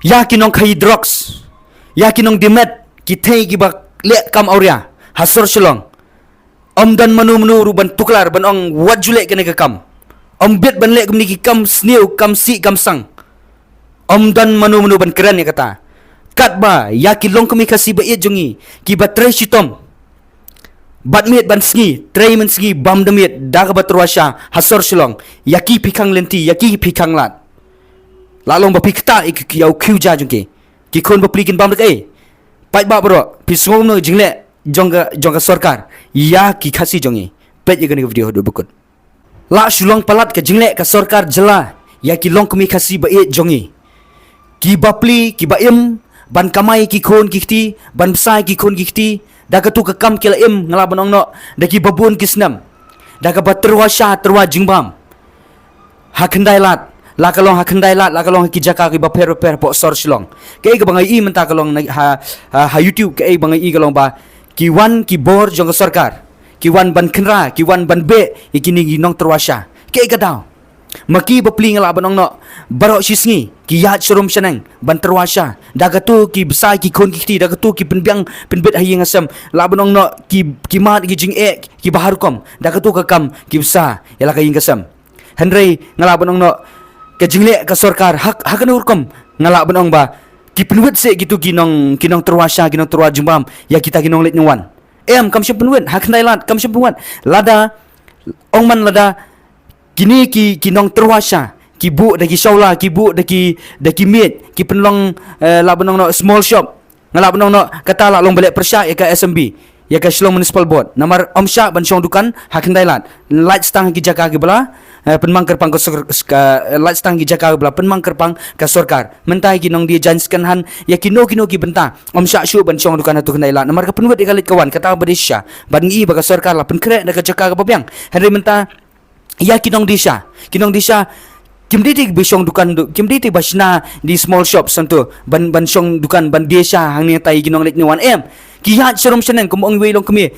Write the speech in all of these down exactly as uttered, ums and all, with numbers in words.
Ïa ki nongkhaïi drugs, ïa ki nongdie met, ki thei kiba leh kam awria ha sor Shillong. Ym don mano mano ruh ban tuklar, ban ong wat ju leh kane ka kam. Ym bit ban leh kumne ki kam sniew, kam sih, kam sang. Ym don mano mano ban kren ïa kata. Katba ïa ki longkmie Khasi ba ïeit jong ngi, kiba trei shitom bad miet ban sngi, trei mynsngi bam da miet da kaba tyrwa sha ha sor Shillong, ïa ki phi khang lynti, ïa ki phi khang lad. La long ba phi ktah ïa ki, ïa u khiew ja jong ki. Ki khun bapli kin bam da kaei? Paidbah baroh, phi sngew kumno jingleh jong ka, jong ka sorkar ïa ki Khasi jong ngi? Peit ïa kane ka video haduh ba kut. La shu long palat ka jingleh ka sorkar jylla ïa ki longkmie Khasi ba ïeit jong ngi, kiba pli, kiba im ban kamai ki khun ki kti, ban bsa ki khun ki kti. Da katu ka kam ki la im, nga lah ban ong noh, da kiba bun ki snem, da kaba tyrwa sha tyrwa jingbam ha Khyndailad, la ka long ha Khyndailad, la ka long ha ki jaka kiba pher pher hapoh sor Shillong. Kaei kaba nga ïohi mynta ka long na, ha, ha, ha YouTube, kaei ba nga ïohi ka long ba ki wan ki bor jong ka sorkar, ki wan ban kynra, ki wan ban beh ïa kine ki nongtyrwa sha. Kaei ka daw? Ma ki bapli, nga lah ban ong noh, baroh shi sngi ki ïaid sharum shaneng ban tyrwa sha. Da katu ki bsa ki khun ki kti, da katu ki pynbiang pynbit ha ïing ha sem. Lah ban ong noh, ki, ki mad ki jingeh kiba har rukom. Da katu ka kam ki bsa ïa la ka ïing ka sem. Hynrei nga lah ban ong noh, ka jingleh ka sorkar ha, ha kano rukom, nga lah ban ong ba ki pynwit seh kitu ki nong, ki nongtyrwa sha, ki nongtyrwa jingbam ïa kita ki nongleit nongwan? Em, kam shym pynwit. Ha Khyndailad kam shym pynwit. Lada, ong man lada kine ki, ki nongtyrwa sha ki buh da ki shawla, ki buh da ki, da ki miej, ki pynlong, eh, lah ban ong noh, small shop, nga lah ban ong noh, kata lah long ba leh pyrshah ïa ka S M B, ïa ka Shillong Municipal Board. Namar ym shah ban shong dukan ha Khyndailad. Lait stang ki jaka kiba la, eh, pynmang kyrpang ka sor-, ka, eh, lait stang ki jaka kiba la pynmang kyrpang ka sorkar. Mynta ki nongdie jaiñ second hand, ïa kino kino ki bynta, ym shah shuh ban shong dukan ha tu Khyndailad. Namar ka pynwit ïa ka leit ka wan, kata ba dei shisha. Bad ngi i ba ka sorkar la pynkhreh da ka jaka kaba biang. Hynrei mynta ïa ki nongdie sha, ki nongdie sha kim dei te ba shong dukan, du-, kim dei te ba shna da ki small shop santu ban, ban shong dukan, ban die sha hangne tai ki nongleit nongwan. Em, ki ïaid sharum shaneng, kum ong iwei i longkmie,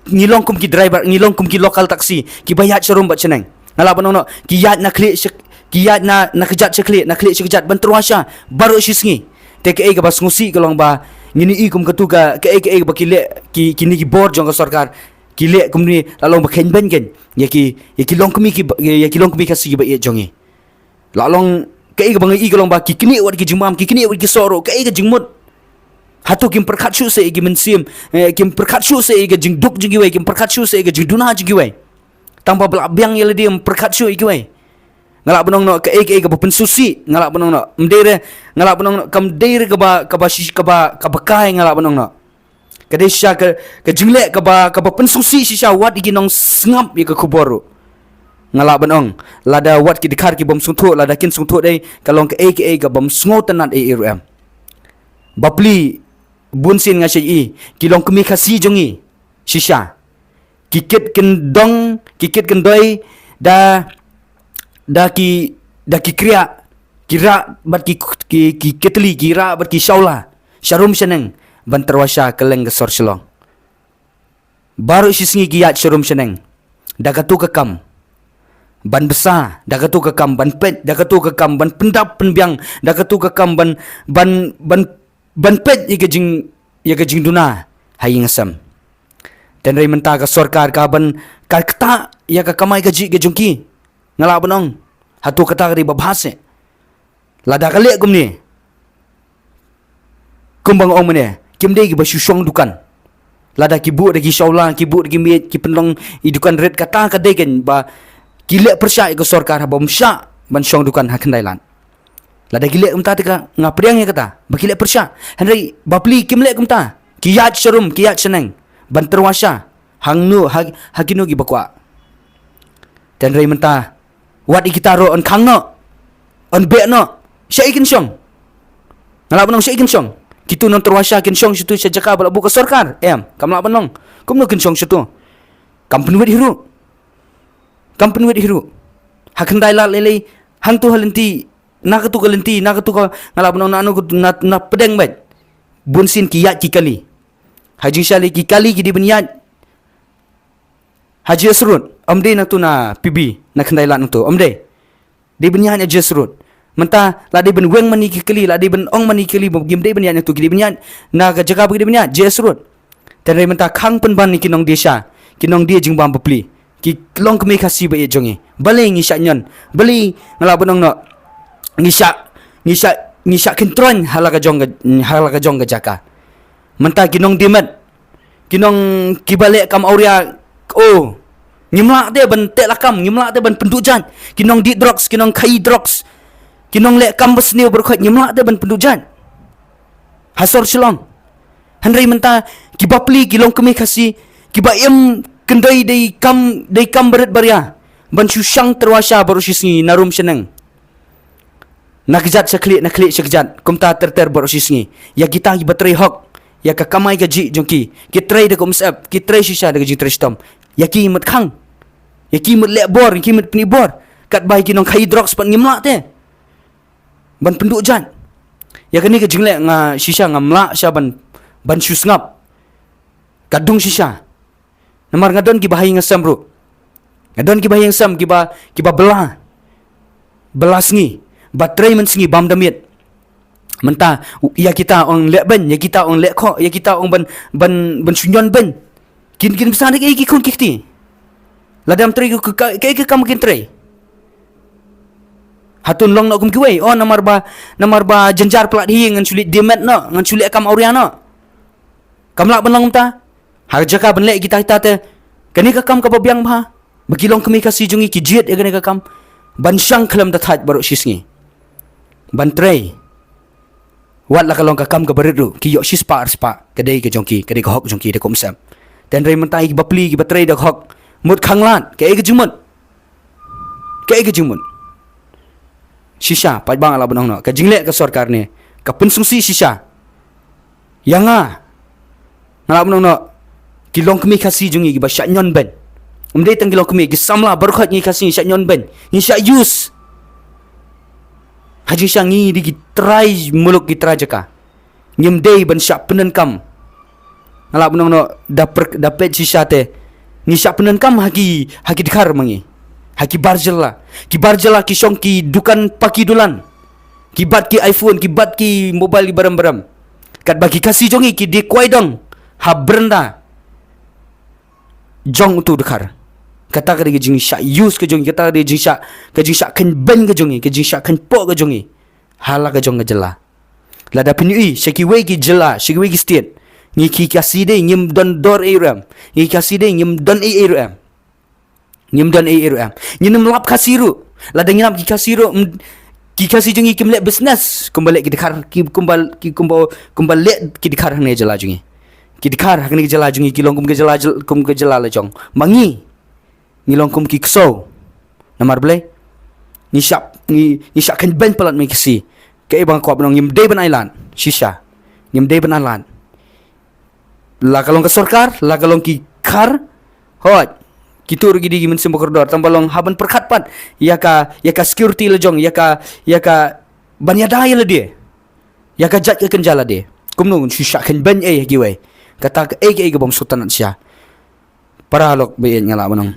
ngi long kum ki driver, ngi long kum ki local taxi kiba ïaid sharum bad shaneng. Nga lah ban ong noh, ki ïaid na khlieh sha, ki ïaid na, na kjat sha khlieh, na khlieh sha kjat ban tyrwa sha baroh shi sngi. Te kaei kaba sngewsih ka long ba ngin ïohi kum katu ka, kaei kaei kaba ki leh ki, kine ki bor jong ka sorkar, ki leh kumne, la long ba kheiñ beiñ keiñ ïa ki, ïa ki longkmie ki ba, ïa ki longkmie Khasi kiba ïeit jong ngi. La long, kaei kaba nga ïohi ka long ba ki knieh wat ki jingbam, ki knieh wat ki soh ruh, kaei ka jingmut? Hato kim pyrkhat shuh seh ïa ki mynsiem, eh, kim pyrkhat shuh seh ïa ka jingduk jong kiwei, kim pyrkhat shuh seh ïa ka jingduna jong kiwei? Tang ba ba la biang ïa lade ym pyrkhat shuh ïa kiwei. Nga lah ban ong noh, kaei kaei kaba pynsngewsih, nga lah ban ong noh, ym dei re, nga lah ban ong noh, kam dei re kaba, kaba shi-, kaba, kaba kai, nga lah ban ong noh. Ka dei shisha ka, ka jingleh kaba, kaba pynsngewsih shisha wat ïa ki nongsngap ïa ka khubor ruh. Nga lah ban ong, lada wat ki dkhar ki bym sngewthuh, lada kin sngewthuh dei, ka long kaei kaei ka bym sngewtynnad ei ei ruh em. Bapli, bunsien nga shait i, ki longkmie Khasi jong ngi shisha, ki kit kyndong, ki kit kyndoi da, da ki, da ki kriah, ki rah bad ki, ki, ki ketli, ki rah bad ki shawla sharum shaneng ban tyrwa sha kylleng ka sor Shillong. Baroh shi sngi ki ïaid sharum shaneng da katu ka kam ban bsa, da katu ka kam ban peit, da katu ka kam ban pyndap pynbiang, da katu ka kam ban, ban, ban, ban peit ïa ka jing, ïa ka jingduna ha ïing ha sem. Hynrei mynta ka sorkar ka ban, ka ktah ïa ka kamai kajih ka jong ki. Nga lah ban ong, hato kata ka dei ba bha seh? Lada ka leh kumne, kumba nga ong mynne, kim dei kiba shu shong dukan. Lada ki buh da ki shawla, ki buh da ki miej, ki pynlong i dukan rit, kata ka dei keiñ ba ki leh pyrshah ïa ka sorkar haba ym shah ban shong dukan ha Khyndailad. Lada ki leh kumta te ka, nga pdiang ïa kata ba ki leh pyrshah. Hynrei bapli kim leh kumta. Ki ïaid sharum, ki ïaid shaneng ban tyrwa sha hangno, ha, ha kino kiba kwah. Hynrei mynta, wat ïa kita ruh yn khang noh, yn beh noh, shaei kin shong? Nga lah ban ong shaei kin shong? Kitu nongtyrwa sha kin shong shatu sha jaka ba la buh ka sorkar? Em, kam lah ban ong. Kumno kin shong shatu? Kam pynwit hi ruh. Kam pynwit hi ruh. Ha Khyndailad lei lei, hangtu ha lynti, na katu ka lynti, na katu ka, nga lah ban ong na, na, na, na pdeng beit. Bunsien ki ïaid ki kali. Ha jingshai lei ki kali ki dei ban ïaid ha G S Road, ym dei nangtu na P B, na Khyndailad nangtu, ym dei. Dei ban ïaid ha G S Road. Mynta la dei ban weng mani ki kali, la dei ban ong mani ki kali ba kim dei ban ïaid na tu, ki dei ban ïaid na ka jaka ba ki dei ban ïaid, J S Road. Te hynrei mynta khang pynban ïa ki nongdie sha, ki nongdie jingbam bapli, ki longkmie Khasi ba ïeit jong ngi. Balei ngi shah ñion? Balei, nga lah ban ong noh, ngi shah, ngi shah, ngi shah kyntroiñ ha la ka jong ka, ha la ka jong ka jaka? Mynta ki nongdie met, ki nong, kiba leh kam awria, oh, ngim lah te ban teh lakam, ngim lah te ban pynduh jait. Ki nongdie drugs, ki nongkhaïi drugs, ki nongleh kam basniew baroh khoit, ngim lah te ban pynduh jait ha sor Shillong. Hynrei mynta ki bapli, ki longkmie Khasi, kiba im kyndoi da i kam, da i kam barit baria, ban shu shang tyrwa sha baroh shi sngi na rum sha neng, na kjat sha khlieh, na khlieh sha kjat, kumta ter ter baroh shi sngi. Ïa kita kiba trei hok ïa ka kamai kajih jong ki, ki trei da ka umsyep, ki trei shisha da ka jingtrei shitom, ïa ki mut khang, ïa ki mut leh bor, ïa ki mut pyni bor. Katba ïa ki nongkhaïi drugs pat ngim lah te ban pynduh jait. Ïa kane ka jingleh nga shisha ngam lah sha ban, ban shu sngap. Ka dung shisha. Namar nga don kiba ha ïing ha sem ruh. Nga don kiba ha ïing ha sem, kiba, kiba bylla, bylla sngi, ba trei mynsngi bam da miet. Mynta ïa kita ong leh beiñ, ïa kita ong leh khoh, ïa kita ong ban, ban, ban shu ñion beiñ. Kin, kin bsa da kaei ki khun ki kti? Lada ym trei, ka, ka, kaei ka kam kin trei? Hato ngan long noh kum kiwei? Oh, namar ba, namar ba jynjar palat hi, ngan shu leit die met noh, ngan shu leh kam awria noh. Kam lah ban long kumta. Ha ka jaka ban leh kita kita te, kane ka kam kaba biang bha, ba ki longkmie Khasi jong ngi ki jied ïa kane ka kam, ban shang khlem da thait baroh shi sngi, ban trei. Wat la ka long ka kam kaba rit ruh, ki ïoh shispah arspah, ka dei ka jong ki, ka dei ka hok jong ki, da ka umsyep. Te hynrei mynta ïa ki bapli, kiba trei da ka hok, mut khang lad, kaei ka jingmut? Kaei ka jingmut? Shisha, paidbah, nga lah ban ong noh, ka jingleh ka sorkar ne, ka pynsngewsih shisha ïa nga. Nga lah ban ong noh, ki longkmie Khasi jong ngi kiba shah ñion beiñ. Ym dei tang ki longkmie, ki samla baroh khoit ngi Khasi ngi shah ñion beiñ, ngi shah use. Ha jingshisha ngi dei ki trai muluk, ki trai jaka. Ngim dei ban shah pyndonkam. Nga lah ban ong noh, da per-, da peit shisha te, ngi shah pyndonkam ha ki, ha ki dkhar ma ngi, ha ki bar jylla. Ki bar jylla ki shong ki dukan paki dulan, ki bat ki iPhone, ki bat ki mobile, ki barem barem. Katba ki Khasi jong ngi ki die kwai dong ha brenda jong utu u dkhar. Kata ka dei ka jingshah use ka jong ngi, kata ka dei ka jingshah, ka jingshah kheiñ beiñ ka jong ngi, ka jingshah kheiñpoh ka jong ngi ha la ka jong ka jylla. Lada phin ïohi sha kiwei ki jylla, sha kiwei ki state, ngi ki Khasi dei ngim don dor ei ruh em. Ngi ki Khasi dei ngim don ei ei ruh em. Ngim don ei ei ruh em. Ngin ym lap Khasi ruh. Lada ngi lap ki Khasi ruh, mm, ki Khasi jong ngi kim leh business kumba leh ki dkhar, ki kumba, ki kumba, kumba leh ki dkhar hangne jylla jong ngi. Ki dkhar hangne jylla jong ngi ki long kum ka jylla, jyl-, kum ka jylla la jong ma ngi. Ngi long kum ki ksew. Namar balei? Ngi shah, ngi, ngi shah kheiñ beiñ palat ma ki Khasi. Kaei ba nga kwah ban ong, ngim dei ban ailad shisha. Ngim dei ban ailad. La ka long ka sorkar, la ka long ki dkhar, hooid, kito ruh ki dei ki mynsiem bakordor, tang ba long hap ban pyrkhat pat ïa ka, ïa ka security la jong, ïa ka, ïa ka ban ïada ïa lade, ïa ka jait ka kynja lade. Kumno ngan shu shah kheiñ beiñ ei ha kiwei? Kata kaei kaei ka bym sngewtynnat shisha. Paralok ba ïeit, nga lah ban ong,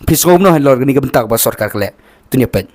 phi sngew kumno halor kane ka bynta kaba sorkar ka leh? To ngin ïa peit.